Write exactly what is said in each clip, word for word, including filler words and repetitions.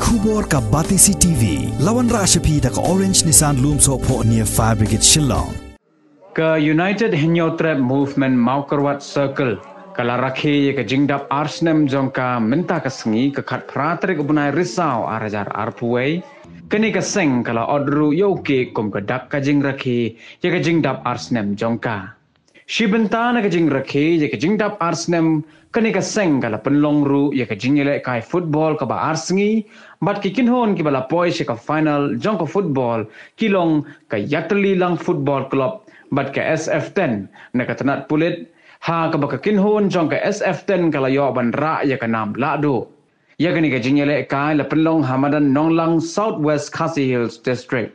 Khubor ka Batesi T V, la wanrah sha phi da ka Orange Nissan Lumsohphoh near Fire Brigade Shillong. Ka United Hynñiewtrep Movement Mawkyrwat Circle ka la rakhe ïa ka jingdap ar snem jong ka mynta ka sngi, ka khatphra tarik u bnai Risaw ar hajar arphew wei. Kane ka seng ka la ot ruh ïa u cake kum ka dak ka jingrakhe ïa ka jingdap ar snem jong ka. Shi bynta na ka jingrakhe ïa ka jingdap ar snem, kane ka seng ka la pynlong ruh ïa ka jingïalehkai football kaba ar sngi, bad ki kynhun kiba la poi sha ka final jong ka football ki long ka Ïatylli Lang Football Club bad ka S F ten na ka tnat pulit, ha kaba ka kynhun jong ka S F ten ka la ïoh ban rah ïa ka nam lahduh. Ïa kane ka jingïalehkai la pynlong ha madan Nonglang, South West Khasi Hills District.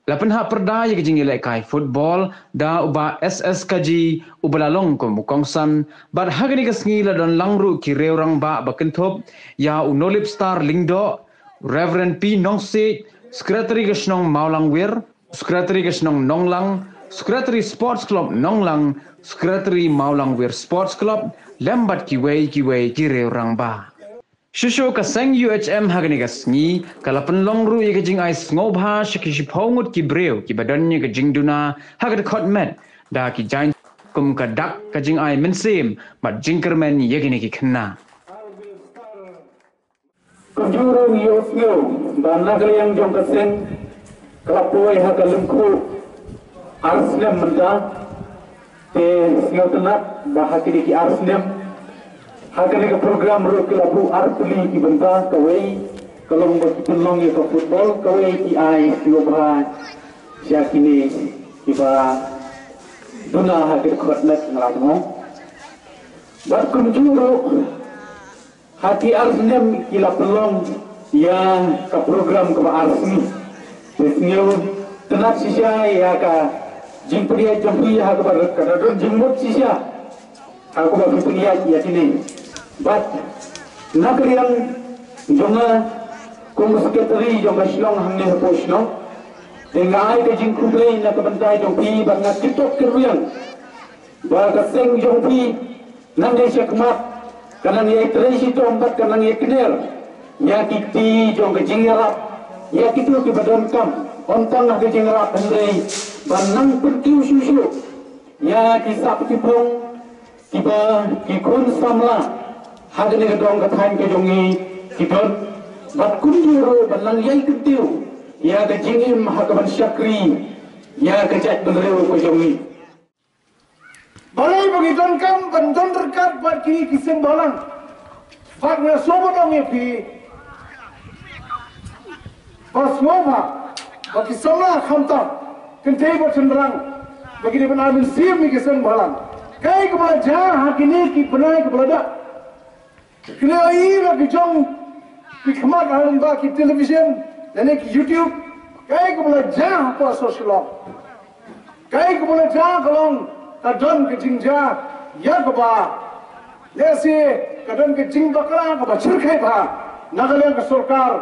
La pynhap pyrda ïa ka jingïalehkai football da u Bah S S Kaji uba la long kum u kongsan, bad ha kane ka sngi la don lang ruh ki riew rangbah ba kynthup ïa u Nolip Star Lyngdoh, Reverend P Nongsiej, Secretary ka shnong Mawlangwir, Secretary ka shnong Nonglang, Secretary Sports Club Nonglang, Secretary Mawlangwir Sports Club, lem bad kiwei kiwei ki riew rangbah. Shuh shuh ka seng U H M ha kane ka sngi ka la pynlong ruh ïa ka jingai sngewbha sha ki shiphew ngut ki briew kiba don ïa ka jingduna ha ka dkhot met da ki jaiñ kum ka dak ka jingai mynsiem bad jingkyrmen ïa kine ki khynnah. Kumjuh ruh ngi ïohsngew ba na ka liang jong ka seng ka la poi ha ka lyngkhuh ar snem mynta. Te sngewtynnat ba ha kine ki ar snem ha kane ka program ruh ki la buh ar tylli ki bynta, kawei ka long ba ki pynlong ïa ka football, kawei ki ai sngewbha sha kine kiba duna ha ka dkhot met, nga la ong. Bad kumjuh ruh ha ki ar snem ki la pynlong ïa ka program kaba ar sngi. Te sngewtynnat shisha ïa ka jingpynïaid jong phi ha kaba ka da don jingmut shisha ha kaba phi pynïaid ïa kine. Bad na ka liang jong nga kum u secretary jong ka shnong hangne hapoh shnong, te nga ai ka jingkhublei na ka bynta jong phi bad nga tip kyrwiang ba ka seng jong phi nang ïa shakhmat, ka nang ïa trei shitom bad ka nang ïa kner ïa ki kti jong ka jingïarap ïa kito kiba donkam, ym tang ha ka jingïarap hynrei ban nang pynkiew shuh shuh ïa ki sap ki phong kiba ki khun samla ha kane ka dong ka thaiñ ka jong ngi ki don, bad kumjuh ruh ban nang ïai kyntiew ïa ka jingim ha kaban shakri ïa ka jaitbynriew ka jong ngi. Balei ba ngi donkam ban don ryngkat bad ki, ki seng bhalang? Bad nga sngewbha ong ïa phi ba sngewbha ba ki samla khamtam kynthei bad shynrang ba ki dei ban ai mynsiem ïa ki seng bhalang. Kaei kaba la jia ha kine ki bnai kiba la dep? Kine i la ki jong ki khmat ha lyngba ki television lane ki YouTube. Kaei kaba la jia hapoh sor Shillong? Kaei kaba la jia ka long ka don ka jingjia ïa kaba lehse ka don ka jingbakla kaba shyrkhei bha na ka liang ka sorkar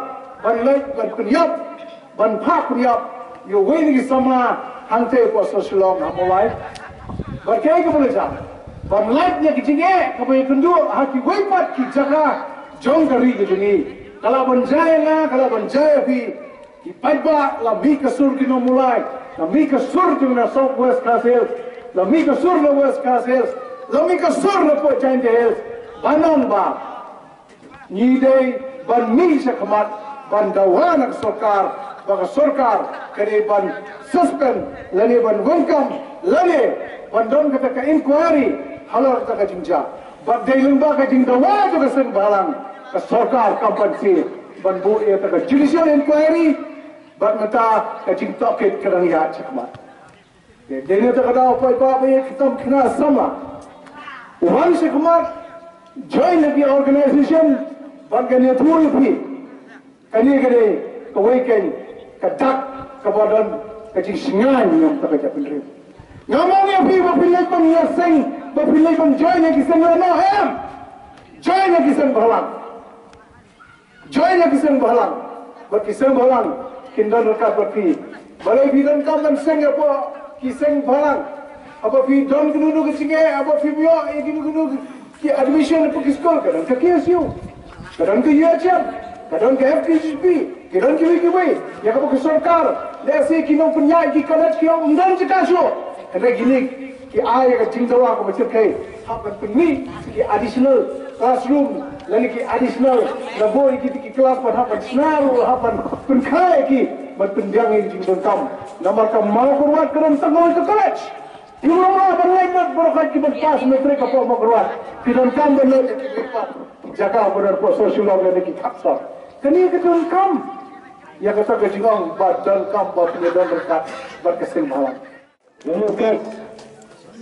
ban leit ban pynïap, ban phah pynïap ïa uwei na ki samla hangtei hapoh sor Shillong ha Mawlai. Bad kaei kaba la jia? Ban lait na ki jingeh kaba ïakynduh ha kiwei pat ki jaka jong ka ri ka jong ngi. Ka lah ban jia ïa nga, ka lah ban jia ïa phi. Ki paidbah, la mih ka sur ki nong Mawlai, la mih ka sur ki na South West Khasi Hills, la mih ka sur na West Khasi Hills, la mih ka sur na Jaintia Hills, ban ong ba ngi dei ban mih shakhmat ban dawa na ka sorkar ba ka sorkar ka dei ban suspend lane ban wengkam lane ban don kata ka inquiry halor kata ka jingjia. Bad dei lyngba ka jingdawa jong ka seng bhalang, ka sorkar kam banse ban buh ïa kata ka judicial inquiry. Bad mynta ka jingtohkit ka dang ïaid shakhmat. Dei na kata ka daw paidbah ba ïa ki tam khynnah samla, wan shakhmat, join na ki organisation bad ngan ïathuh ïa phi. Kane ka dei kawei ka dak kaba don ka jingsngewbha ïa kata ka jaitbynriew. Ngam ong ïa phi ba phi leit ban ïaseng, ba phi leit ban join ïa ki seng lano, em. Join ïa ki seng bhalang. Join ïa ki seng bhalang. Bad ki seng bhalang kin don ryngkat bad phi. Balei phi donkam ban seng hapoh ki seng bhalang? Haba phi don kano kano ka jingeh, haba phi ïoh ïa kano kano ki admission hapoh ki skul, ka don ka K S U, ka don ka U H M. Ka don ka F K G G P, ka don kiwei kiwei, ïa kaba ka sorkar lehse ki nongpynïaid ki college ki ong ym don jaka shuh. Hynrei kine ki ai ïa ka jingdawa kaba shyrkhei, hap ban pynmih ki additional classroom lane ki additional, la buh ïa ki, ki class ban hap ban shna ruh, hap ban pynkha ïa ki ban pynbiang ïa ki jingdonkam. Namar ka Mawkyrwat ka don tang kawei ka college. Ki long lah ban leit mat baroh ki ban pass matric hapoh Mawkyrwat. Ki donkam ban leit ki ban pass jaka ba don hapoh Social Work lane ki khatsan. Kane ka donkam ïa kata ka jingong ba donkam ba pyndonkam ryngkat bad ka seng bhalang. Ngin ïa kat,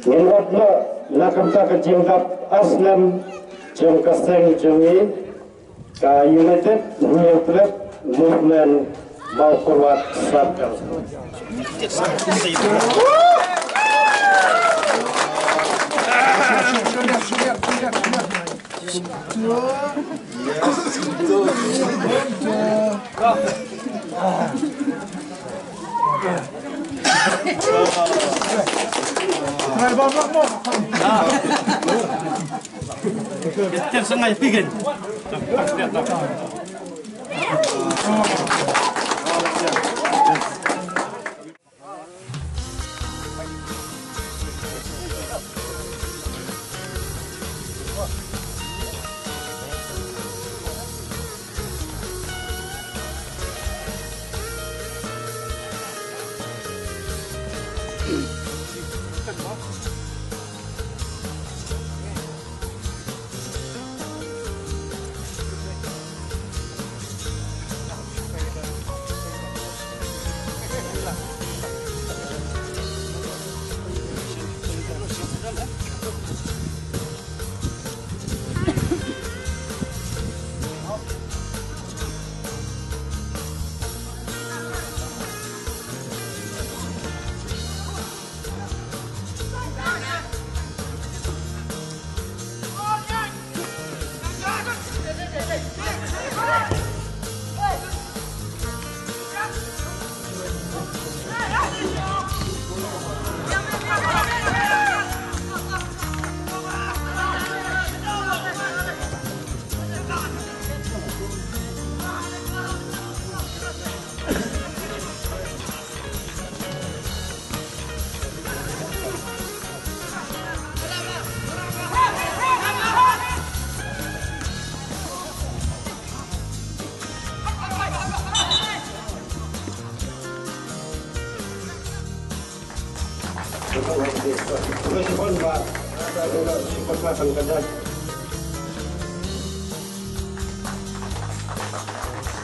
ngin ot noh na kata ka jingdap slem jong ka seng jong ngi, ka United Hynñiewtrep Movement Mawkyrwat Circle.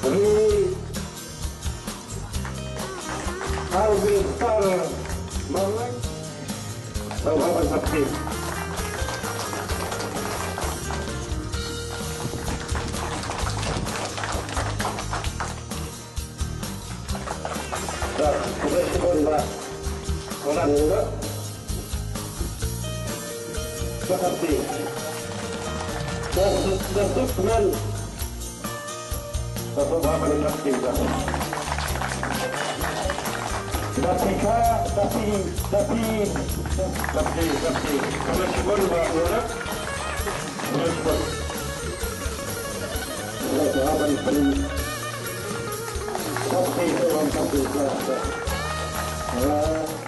Ri Alvin Star Marlai. Sawhaban Sakti. Da, kubai sibon ba. Kolan nila. Sakti. Da, da, da, Datuk Bapak Datuk Tinggi. Datuk Ika, Datuk, Datuk, Datuk, Datuk. Kami syukur Bapak Lurah. Kami syukur. Datuk Bapak Tinggi. Datuk, Datuk, Datuk. Ya.